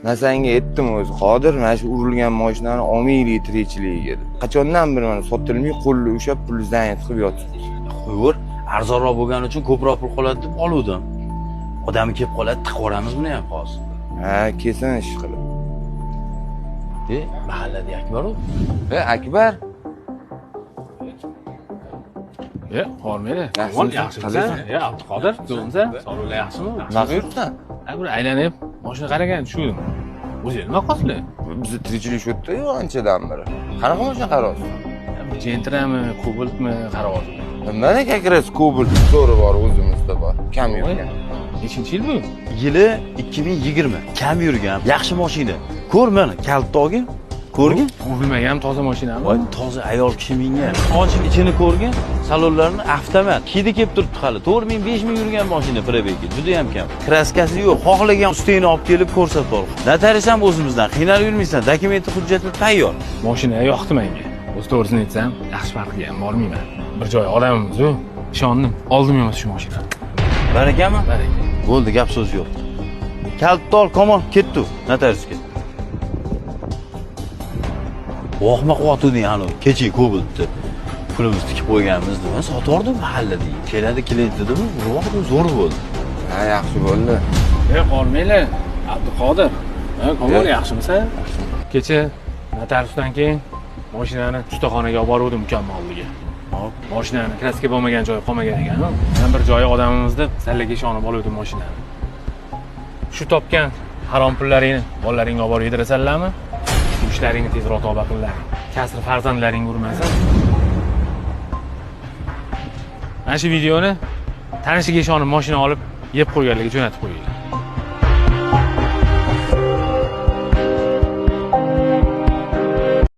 Men senga aytdim o'zi, Qodir, mana shu urilgan mashinani olmaylik tirikchiligiga deb. Qachondan beri mana sotilmay qo'lni ushlab pulni zayat qilib yotibdi. Qo'yvor, arzonroq bo'lgani uchun ko'proq pul qoladi deb oluvdim. Odami kelib qoladi, tiqib yuboramiz buni ham hozir. Ha, kelsin ish qilib. De, mahallada Akbar u. E, Akbar. E, hormaydi. Yaxshimisan? Yaxshimisan? E, Abduqodir, zo'rmisan? Sog'liklar yaxshimi? Nima yuribsan? Ha, bir aylanib, mashina qaragan tushdim. O'zi nima qilasizlar? Bizni tirikchilik shu yerda-yu anchadan beri. Qanaqa mashina qarayapsan? Gentrami, Cobaltmi qarayapsiz? Mana как раз Cobalt zo'ri bor, o'zimizda bor. Kam yurgan. Nechinchi yil bu? Yili 2020. Kam yurgan, yaxshi mashina. Ko'r mana, kalitni olgin. Ko'rgin. Urilmagan toza mashinami? Voy, toza ayol kishi mingan. Och ichini ko'rgin, salonlarni avtomat. Hidi kelib turibdi hali. 4000, 5000 yurgan mashina probegi. Juda ham kam. Kraskasi yo'q. Xohlagan ustingni olib kelib ko'rsatib ol. Notarius ham o'zimizdan. Qiynalib yurmaysan. Dokumenti, hujjatlar tayyor. Mashina yoqdi menga. O'zi to'g'risini aytsam, yaxshi farqiga ham bormayman. Bir joy odamimiz-u. Ishondim. Oldim emas shu mashinani. Barakami? Baraka. Bo'ldi, gap so'z yo'q. Kalitni ol, komon, ketdi notariusga. Vohma qilyotganding anavi kecha Cobaltni. Pulimizni tikib qo'yganmiz deb sotardim mahallada. Keladi klient dedim, urib zo'r bo'ldi. Ha, yaxshi bo'ldi. E, hormanglar. Abduqodir. Ha, Komon, yaxshimisan? Kecha notariusdan keyin mashinani ustaxonaga olib boruvdim ukamni oldiga. Hop. Mashinani kraska bo'lmagan joyi qolmagan ekan. Men bir joyi odamimiz deb sallaga ishonib oluvdim mashinani. Shu topgan harom pullaringni bolalaringga olib borib yedirasanlarmi? Shu ishlaringni tezroq tavba qillaring. Kasr farzandlaringga urmasin. Mana shu videoni tanishiga ishonib mashina olib yeb qo'yganlarga jo'natib qo'yinglar.